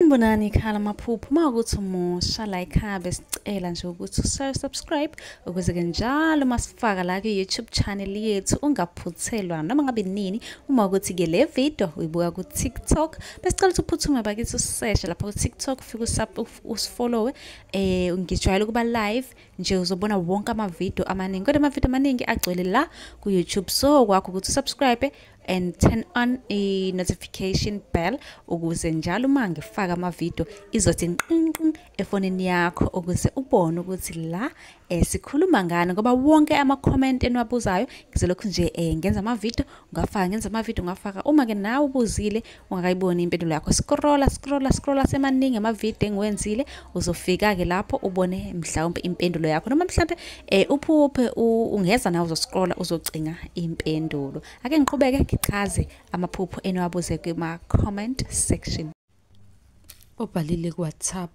Sanibonani ekhaya lamaphupho. Uma ukuthi umusha la ekhaya besicela nje ukuthi usubscribe ukuze-ke njalo uma sifaka la kwi-YouTube channel yethu ungaphuthelwa noma ngabe nini. Uma ukuthi-ke le video uyibuka ku-TikTok, besicela ukuthi uphuthume bakithi useshe lapha ku-TikTok, ufike usifollowe. Ngijwayele ukuba live nje, uzobona wonke amavidiyo amaningi, kodwa amavidiyo amaningi agcwele la ku-YouTube. So kwakho ukuthi usubscribe and turn on i-notification bell ukuze njalo uma ngifaka amavidiyo izothi nqinqin efonini yakho, ukuze ubone ukuthi la sikhuluma ngani, ngoba wonke ama-comment eniwabuzayo ngizolokhu nje ngenza amavidiyo ngafaka, ngenza amavidiyo ngafaka. Uma-ke nawe ubuzile ungakayiboni impendulo yakho, scrolla scrolla scrolla, semaningi amavidiyo engiwenzile, uzofika-ke lapho ubone mhlawumbe impendulo yakho, noma mhlawumbe uphuphe ungeza nawe uzoscrolla uzocinga impendulo. Ake ngiqhubeke ngichaze amaphupho eniwabuze kuma-comment section. Obhalile ku-WhatsApp,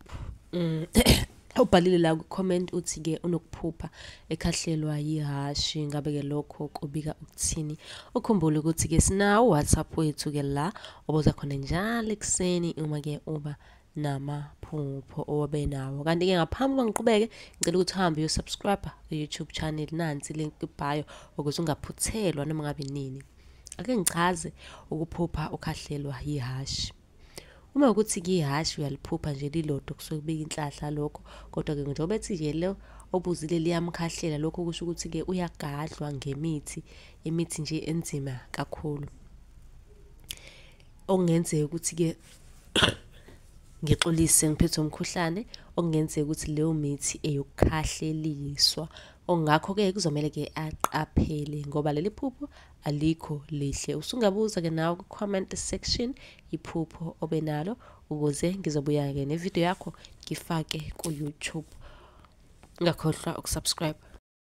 ubhalile la ku-comment, uthi-ke unokuphupha ekhahlelwa yihhashi. Ngabe-ke lokho kubika ukuthini? Ukhumbule ukuthi-ke sinawo u-WhatsApp wethu-ke la obuza khona njalo ekuseni uma-ke uba namaphupho owabe nawo. Kanti-ke ngaphambi kokuba ngiqhubeke, ngicela ukuthi uhambe uyo-subscribe ku-YouTube channel, nansi link bio, ukuze ungaphuthelwa noma ngabe nini. Ake ngichaze ukuphupha ukhahlelwa yihhashi. Uma ukuthi-ke ihhashi uyaliphupha nje lilodwa, kusuke kubika inhlahla lokho. Kodwa-ke njengoba ethi nje lo obuzile liyamkhahlela, lokho kusho ukuthi-ke uyagadlwa ngemithi, imithi nje enzima kakhulu. Okungenzeka ukuthi-ke, ngixolise, ngiphethwe umkhuhlane, okungenzeka ukuthi leyo mithi eyokukhahleliswa. Okungakho-ke kuzomele-ke aqaphele ngoba leli phupho alikho lihle. Usungabuza-ke nawe ku-comment section iphupho obenalo, ukuze ngizobuya-ke nevidiyo yakho ngifake ku-YouTube. Ungakhohlwa ukusubscribe.